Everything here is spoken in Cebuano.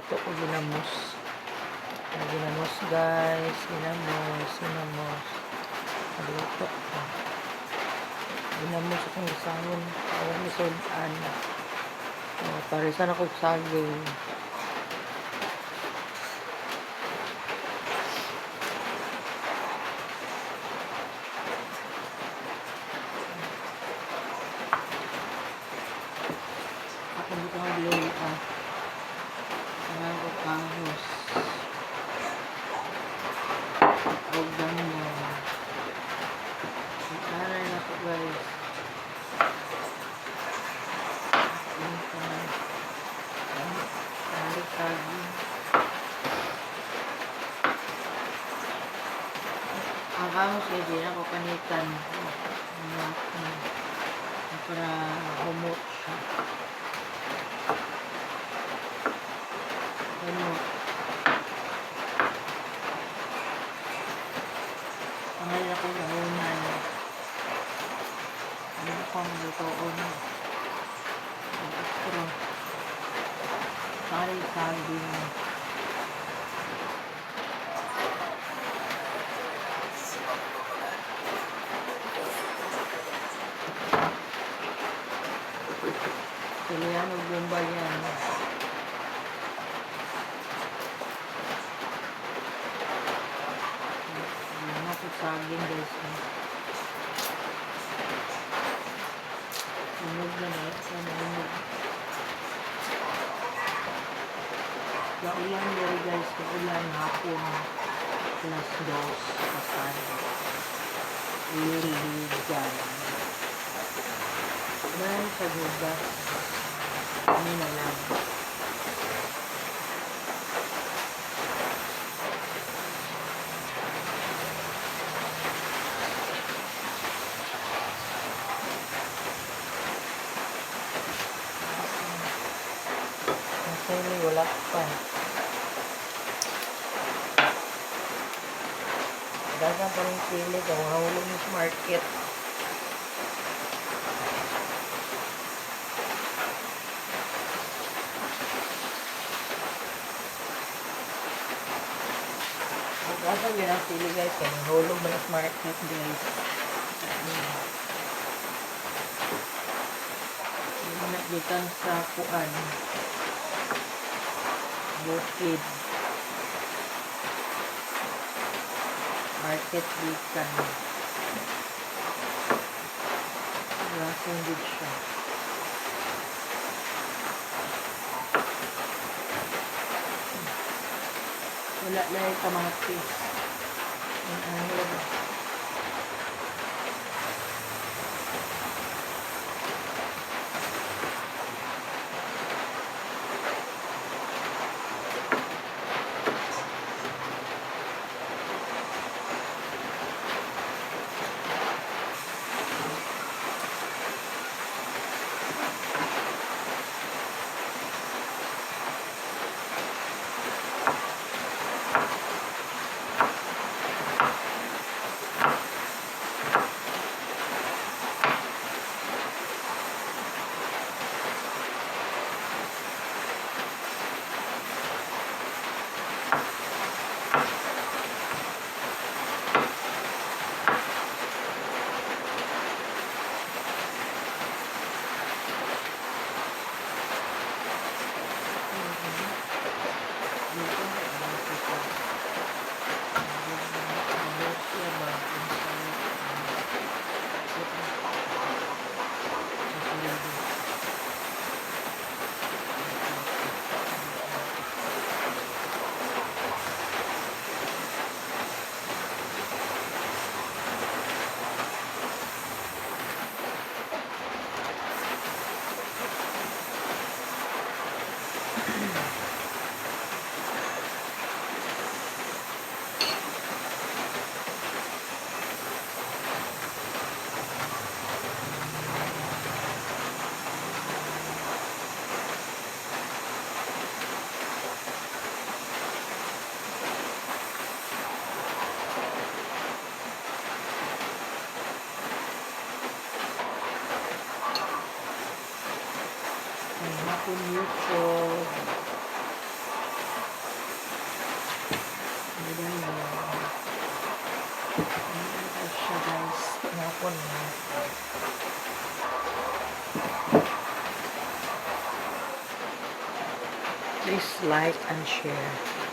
Luto ko ginamos. Ginamos, guys, ginamos, ginamos. Nagluto ko. Ginamos akong gisahon. Awang isudan. Oh, parisan ako saging. Ako dito ang luya. Ang ko ahos. Og dangyan. Aray na ko, guys. Yung ang saging. Ang ahos ay di ako panitan. Para humot siya. Humot. Pangal ako gahunan. Ano akong lutoon. Ang okra. Pare saging. Silihan og Bombay yan. Ano ako saging, guys. Hinog na na. Sana hinog. Kaulan diri, guys. Kaulan hapon. Alas 2. Pasado. Iligan. Dahil sa gugas. Ano na lang. Ang sili, wala pa. Dagan pa rin sili. Kung mahulog mo sa market. Dagan yun ang sili, guys. Kaya mahulog mo na sa market, guys. Ayan. Yung gikan sa kuan. Bukid. Market gikan. Lasang gud siya. Wala na yung kamatis. Ang ano. Ayan siya, guys. Ngapon na. Please like and share.